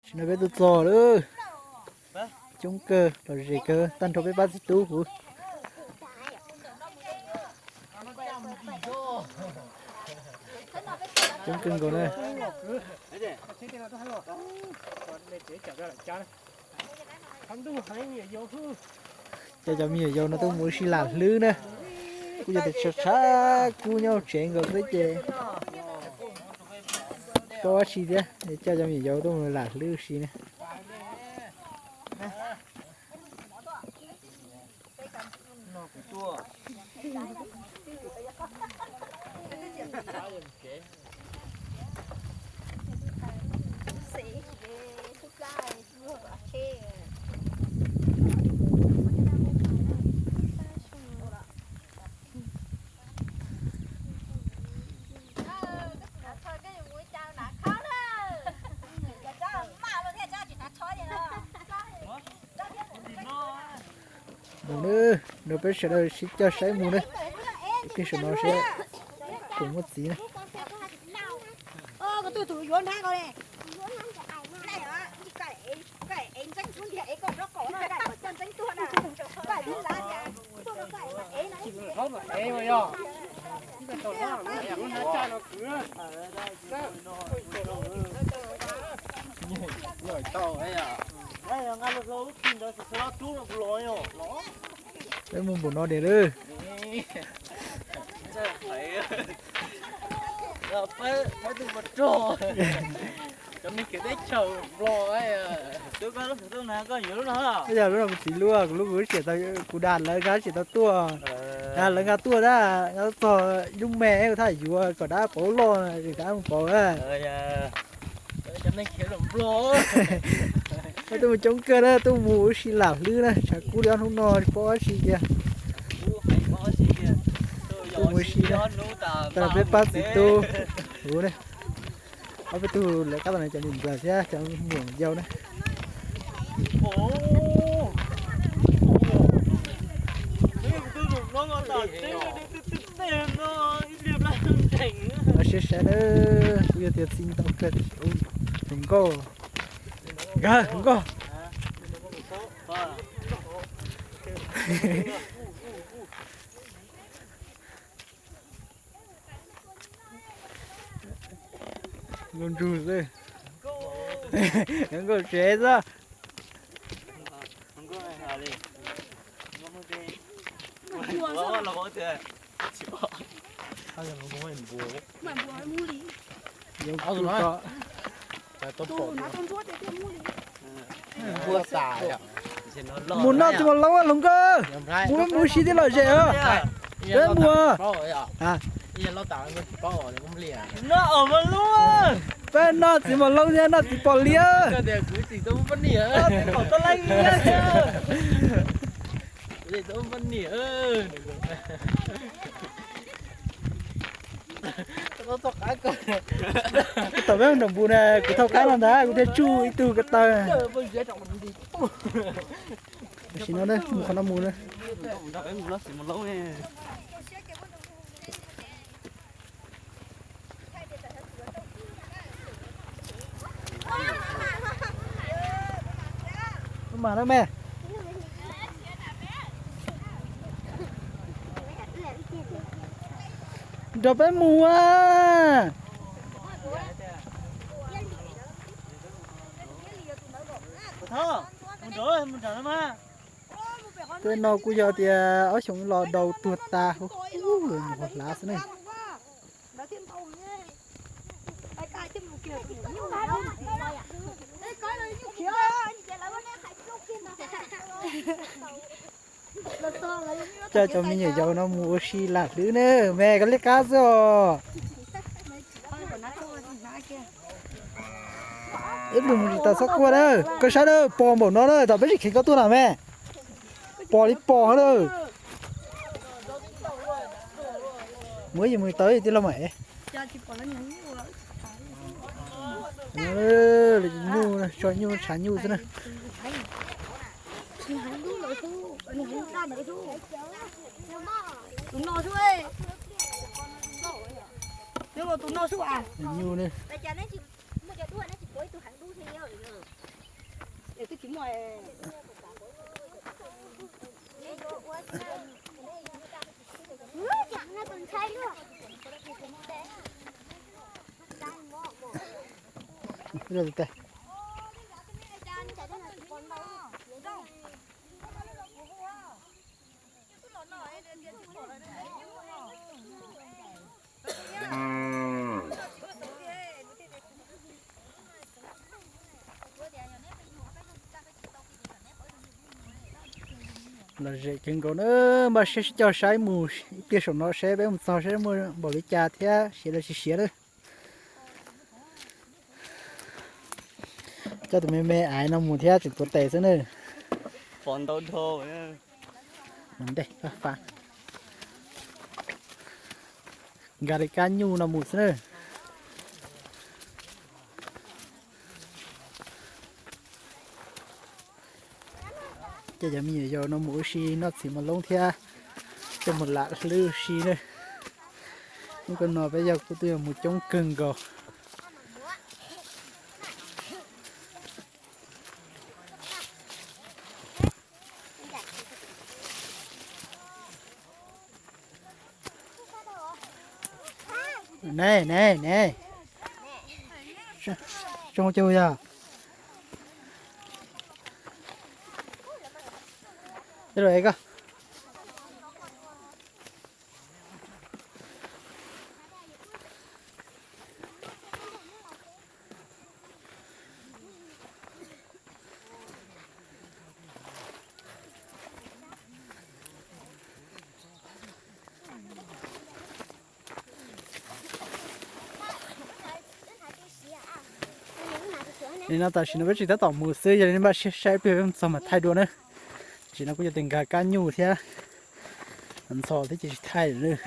Tam sim no peb tuaj txog lawm. Coob kawg, lom zem kawg, tag nrho peb pab txiv tub kuv. Coob kawg nkaus na. Coj cov me nyuam yaus no tuaj mus ua si lam hlwb na. Kuj yog tias tshav tshav kub nyob hauv tsev nkaus xwb ces tsis paub dab tsi thiab, coj cov me nyuam yaus tuaj mus lam hlwb ua si na. Mus nawb, nrog peb sawv daws sib coj saib mus nawb. Ib pliag saum no seb puas muaj txiv na. Peb mus npaum no diam lawm. Yog lub no kuv txiv lub, kuv lub kuv siam tau, kuv dag lawv nkag siam tau tuaj. Dag lawv nkag tuaj tab nkag txog ib lub me kuv thaj yuav kom dab pauv loj, dab mus pauv. Peb tuaj mus coob kawg na, tuaj mus ua si lam hlwb na, tshav kub li ob hnub no tsis paub dab tsi kiag. Tuaj mus ua si na, tas peb pab txiv tub, kuv ne, ob peb tug lawv qab los cov niam ntxawm thiab cov muam yau na. Siab sab na, kuv yog tias txi ntau kawg tiam sis hluas nkauj. Nkag hluas nkauj. Nkauj ntsug xwb. Nkauj tsev xwb. Mus noj txiv mos laub hluas nkauj, mus mus si thiab lom zem os. Peb mus. Peb noj txiv mos laub thiab noj txiv pos liab. Tam peb nram npus na, kuv thauj qab no ntag, kuv thiaj tsuj ib tug ko taw. Tam sim no mus qhov no mus na. Mas na me, nrog peb mus a. Tej no kuj yog tias ob xyoos los daus tuag tas, hu hu nyuam qhuav hlav xwb ne. Coj cov me nyuam yaus no mus ua si lam hlwb ne, me koj liab qab xwb os. Ib pliag mus tsis tas txhob quaj na, koj saib na, pos npaum no na, tom peb tsis kheev koj tuaj na me. Pos li pos lawm. Mus ib yam mus tau tij laug mam es. Nyuj, tso nyuj tshav nyuj xwb na. Tus no xwb, tus no xwb. Nyuj ne. Lom zem kawg nkaus na, npaj siab sib coj saib mus ib pliag saum no saib peb mus txog saib muaj npaum li cas thiab siav los tsis siav na. Coj tus me me aiv no mus thiab tseem tuav tes xwb na. Mus ntej, nkag li kab nyuj no mus xwb na. Coj cov me nyuam yaus no mus ua si noj txiv mos loob thiab coj mus lam hlwb ua si na. Hnub kawg no peb yog kuj twb yog mus coob kawg nkaus. Ne ne ne, tsoo cug yog. Koj Li no tam sim no peb tseem tab tom mus xwb, yog li npaj siab saib ib pliag peb mus txog mas thaij dua na. Tam sim no kuj yog tias nkag kab nyuj thiab ntxhov thiab ces tsis thaij lawm na.